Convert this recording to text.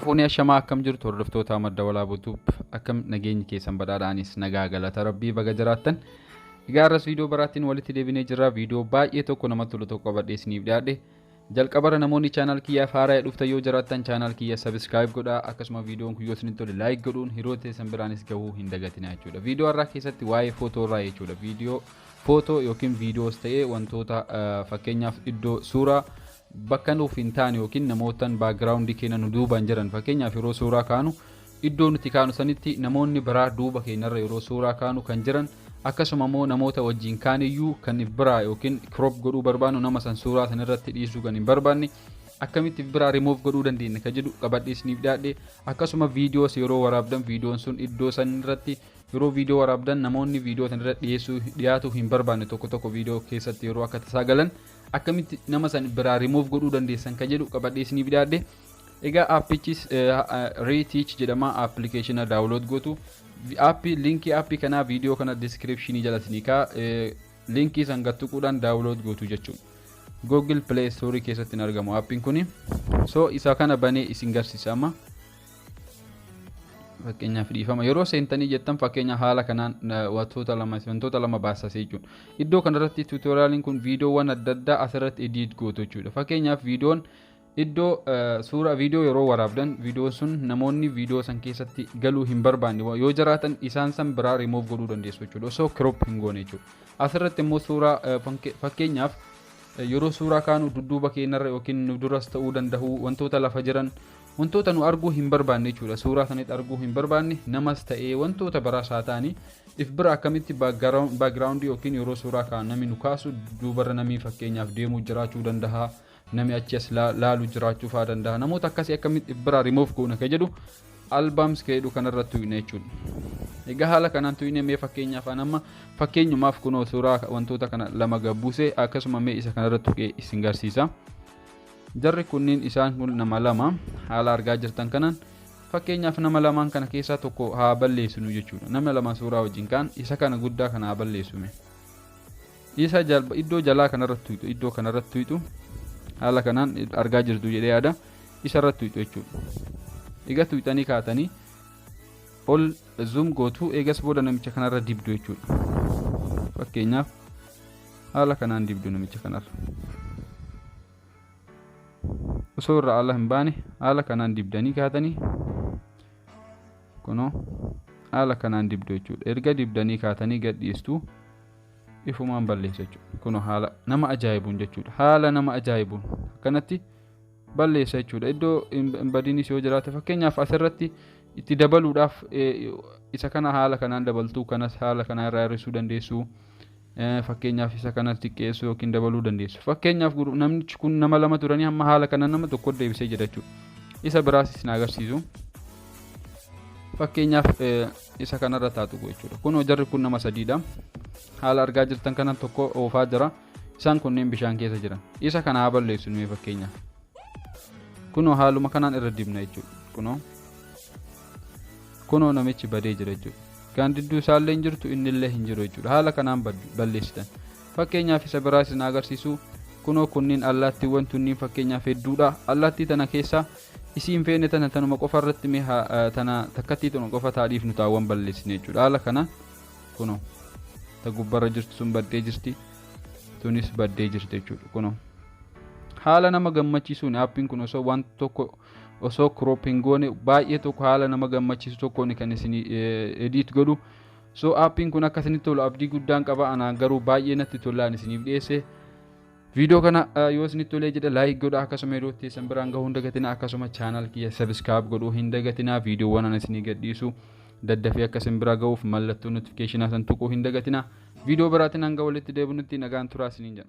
Fuunee ashamaa akkam jirtu hordoftoota Madda Walaabuu Tube, akkam nageenyi keessan? Badhaadhaanis nagaa galata rabbii baga jiraattan. Egaa har'as viidiyoo biraattiin walitti deebinee jirra. Viidiyoo baay'ee tokko namatti tolu tokko qabadhee isiniif dhiyaadhe. Jalqabarra namoonni channel kiyyaaf haaraa dhuftan yoo jiraattan channel kiyya subscribe godhaa, akkasuma viidiyoon kun yoo isinitti tole like godhuun hiriyoota keessan biraanis gahuu hin dagatinaa jechuudha. Viidiyoo har'aa keessatti waa'ee footoo irraa jechuudha. Viidiyoo footoo yookiin viidiyoos ta'ee wantoota fakkeenyaaf iddoo suuraa bakka nuuf hin taane yookiin namootaan background keenya nu duubaan jiran, fakkeenyaaf yeroo suuraa kaanu iddoo nuti kaanu sanitti namoonni biraa duuba keenyarra yeroo suuraa kaanu kan jiran, akkasuma immoo namoota wajjin kaaniyyuu kan biraa yookiin crop godhuu barbaannu, nama san suuraa san irratti dhiisuu kan hin barbaanne akkamitti biraa remove godhuu dandeenya kan jedhu qabadhee isiniif dhiyaadhe. Akkasuma viidiyoos yeroo waraabdan viidiyoon sun iddoo san irratti yeroo viidiyoo waraabdan namoonni viidiyoo san irratti dhiyeessuu dhiyaatuu hin barbaanne tokko tokko viidiyoo keessatti yeroo akka tasaa galan akkamitti nama san biraa remove godhuu dandeessan kan jedhu qabadhee isiniif dhiyaadhe. Egaa aappichis Retouch jedhama, application download gootu. Aappii linkii aappii kanaa viidiyoo kana description jala isinii kaa, linkii san gattuquudhaan download gootu jechuudha. Google Play Store keessatti hin argamu aappiin kuni. So isa kana banee isin garsiisa amma. Fakkeenyaaf dhiifama yeroo seentanii jettan fakkeenya haala kanaan wantoota lama baasasee jechuudha. Iddoo kanarratti tutorialiin kun viidiyoowwan adda addaa asirratti edit gootu jechuudha. Fakkeenyaaf viidiyoon iddoo suura viidiyoo yeroo waraabdan viidiyoon sun namoonni viidiyoo san keessatti galuu hin barbaanne yoo jiraatan isaan san biraa remove godhuu dandeessu jechuudha, osoo crop hin goone jechuudha. Asirratti immoo suuraa fakkeenyaaf yeroo suuraa kaanu dudduuba keenyarra yookiin nu duras ta'uu danda'u wantoota lafa jiran, wantoota nu arguu hin barbaanne jechuudha. Suuraa sanitti arguu hin barbaanne, namas ta'ee wantoota biraas haa ta'anii, if bira akkamitti background yookiin yeroo suuraa kaanu namni nu kaasu duubarra namni fakkeenyaaf deemuu jiraachuu danda'a. Namni achi as laalu jiraachuu fa'aa danda'a. Namoota akkasii akkamitti biraa remove goona kan jedhu albums kan jedhu kanarratti tuqne jechuudha. Egaa haala kanaan tuqne, mee fakkeenyaaf an amma fakkeenyumaaf kunoo suuraa wantoota kana lama gabbuuse, akkasuma mee isa kanarratti tuqee isin garsiisa. Jarri kunniin isaan kun nama lama haala argaa jirtan kanaan fakkeenyaaf nama lamaan kana keessaa tokko haa balleessinu jechuudha. Nama lama suuraa wajjin kaan isa kana guddaa kana haa balleessume. Isa iddoo jalaa kanarratti tuqxu, iddoo kanarratti tuqxu, haala kanaan argaa jirtu jedhee yaada, isarratti tuqxu jechuudha. Egaa tuqxanii kaatanii ol zoom gootu, eegas booda namicha kanarra dibdu jechuudha. Fakkeenyaaf haala kanaan dibdu namicha kanarra. Osoo irraa ala hin baane haala kanaan dibdanii kaatanii kunoo haala kanaan dibdu jechuudha. Erga dibdanii kaatanii gad dhiistu, ifumaan balleessa jechuudha. Kunoo haala nama ajaa'ibuun jechuudha. Haala nama ajaa'ibuun akkanatti balleessa jechuudha. Iddoo hin badinis yoo jiraate fakkeenyaaf asirratti itti dabaluudhaaf isa kana haala kanaan dabaltuu, kanas haala kanaan irraa hir'isuu dandeessu. Fakkeenyaaf isa kana xiqqeessuu yookiin dabaluu dandeessu. Fakkeenyaaf namichi kun nama lama turanii hamma haala kana nama tokko deebisee jira jechuudha. Isa biraas isin agarsiisu. Fakkeenyaaf isa kanarra taatu jechuudha. Kun jarri kun nama sadiidha. Haala argaa jirtan kana tokko oofaa jira. Isaan kunneen bishaan keessa jiran. Isa kana haa balleessu mee fakkeenyaaf. Kunoo haaluma kanaan irra dibna jechuudha. Kunoo namichi badee jira jechuudha. Gaandidduu isaallee hin jirtu, innillee hin jiru jechuudha. Haala kanaan balleessitan. Fakkeenyaaf isa biraa isin agarsiisu, kunoo kunniin allaattiiwwan tunniin fakkeenyaaf hedduudha. Allaattii tana keessaa isiin feene tana tanuma qofa irratti mee tana takkattii tana qofa taadhiif nu taawwan balleessine jechuudha. Haala kanaan kunoo ta gubbarra jirtu sun baddee jirti. Tunis baddee jirti jechuudha kunoo. Haala nama gammachiisuun aappiin kun osoo waan tokko osoo crop hin goone baay'ee tokko haala nama gammachiisu tokkoon kan isin edit godhu. So aappiin kun akka isinitti tolu abdii guddaan qaba, anaan garuu baay'ee natti tolaan isiniif dhiyeesse. Viidiyoo kana yoo isinitti tolee jedhe like godha, akkasuma yeroo teessan biraan gahuu hin dagatina, akkasuma channel kiyya subscribe godhuu hin dagatina, viidiyoowwan ana isinii gadhiisu daddafee akka isin bira gahuuf mallattoo notification san tuquu hin dagatina. Viidiyoo biraatiin hanga walitti deebinutti nagaan turaa isiniin jedha.